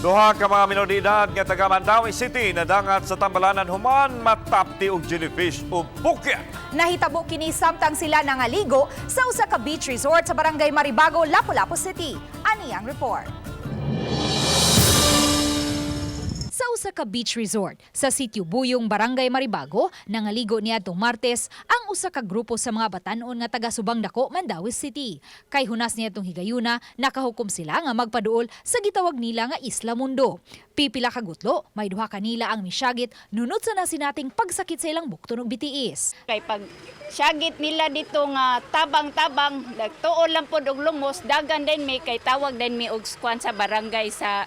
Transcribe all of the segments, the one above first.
Duha ka mga minor de edad nga taga Mandaue City nadangat sa tambalanan human matapti og jellyfish ug bukya. Nahitabo kini samtang sila nangaligo sa usa ka beach resort sa Barangay Maribago, Lapu-Lapu City. Ani ang report. Sa usa ka beach resort sa Sitio Buyong, Barangay Maribago, nangaligo niadtong Martes ang usa ka grupo sa mga batan-on nga taga Subang Dako, Mandaue City. Kay hunas niadtong higayuna, nakahukom sila nga magpaduol sa gitawag nila nga Isla Mundo. Pipila ka gutlo, may duha kanila ang misyagit nunot sa nasinating pagsakit sa ilang bukton ug bitiis. Kay pag syagit nila dito nga tabang-tabang, nagtuo lang pod og lumos, dagan din mi kay tawag din mi og kuan sa barangay sa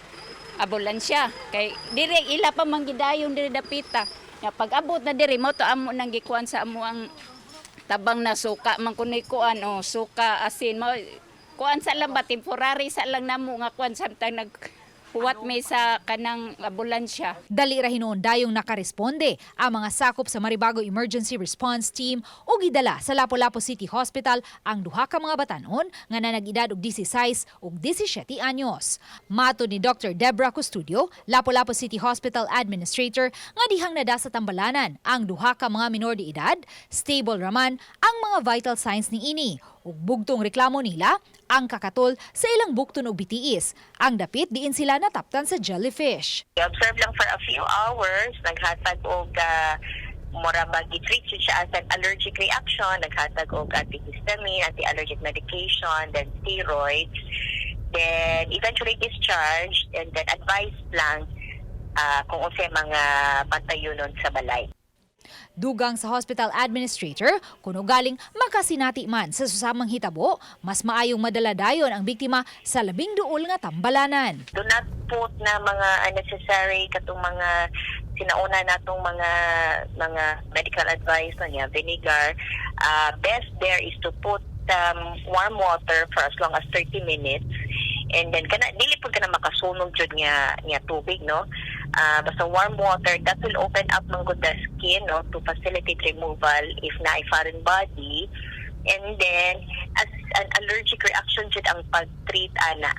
ambulansya. Kay dire ila pa man gidayon dire dapita. Ya pag abot na dire mo to amo nang gikuan sa amo ang tabang na suka man kunoy kuan o suka asin mo kuan sa lang ba, temporary sa lang namo nga kuan samtang nag huwat mi sa kanang ambulansya. Dali ra hinuon dayong nakaresponde ang mga sakop sa Maribago Emergency Response Team ug gidala sa Lapu-Lapu City Hospital ang duha ka mga batan-on nga nanag-edad og 16 ug 17 anyos. Matod ni Dr. Debra Custodio, Lapu-Lapu City Hospital Administrator, nga dihang nada sa tambalanan ang duha ka mga minor de edad, stable raman ang mga vital signs niini. Ug bugtong reklamo nila ang kakatol sa ilang bukton ug bitiis. Ang dapit diin sila nataptan sa jellyfish. Observe lang for a few hours, naghatag og mura ba gi-treat siya as an allergic reaction, naghatag og antihistamine, anti-allergic medication, then steroids, then eventually discharged and then advised lang kung unsay mga pantayunon sa balay. Dugang sa hospital administrator, kuno galing makasinati man sa susamang hitabo, mas maayong madala dayon ang biktima sa labing duol nga tambalanan. Do not put na mga unnecessary katong mga sinauna natong mga medical advice na niya, vinegar. Best there is to put warm water for as long as 30 minutes and then kana dili pud kana makasunog jud nga tubig, no? Basta warm water, that will open up man gud the skin, no, to facilitate removal if naay foreign body, and then as an allergic reaction jud ang pag-treat ana.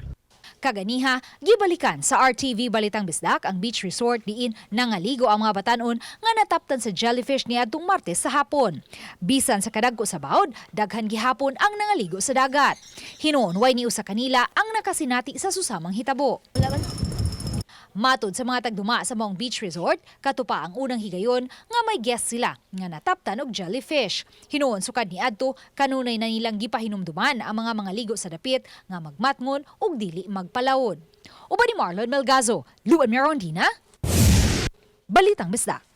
Kaganiha, gibalikan sa RTV Balitang Bisdak ang beach resort diin nangaligo ang mga batanon nga nataptan sa jellyfish niadtong Martes sa hapon. Bisan sa kadagko sa bawd, daghan gihapon ang nangaligo sa dagat. Hinuon way ni usa kanila ang nakasinati sa susamang hitabo. Matod sa mga tagduma sa maong beach resort, katupa ang unang higayon nga may guest sila nga nataptan og jellyfish. Hinuon sukad ni adto, kanunay na nilang gipahinumduman ang mga ligo sa dapit nga magmatngon ug dili magpalawod. Uban ni Marlon Melgazo, Luan Mirondina, Balitang Bisdak.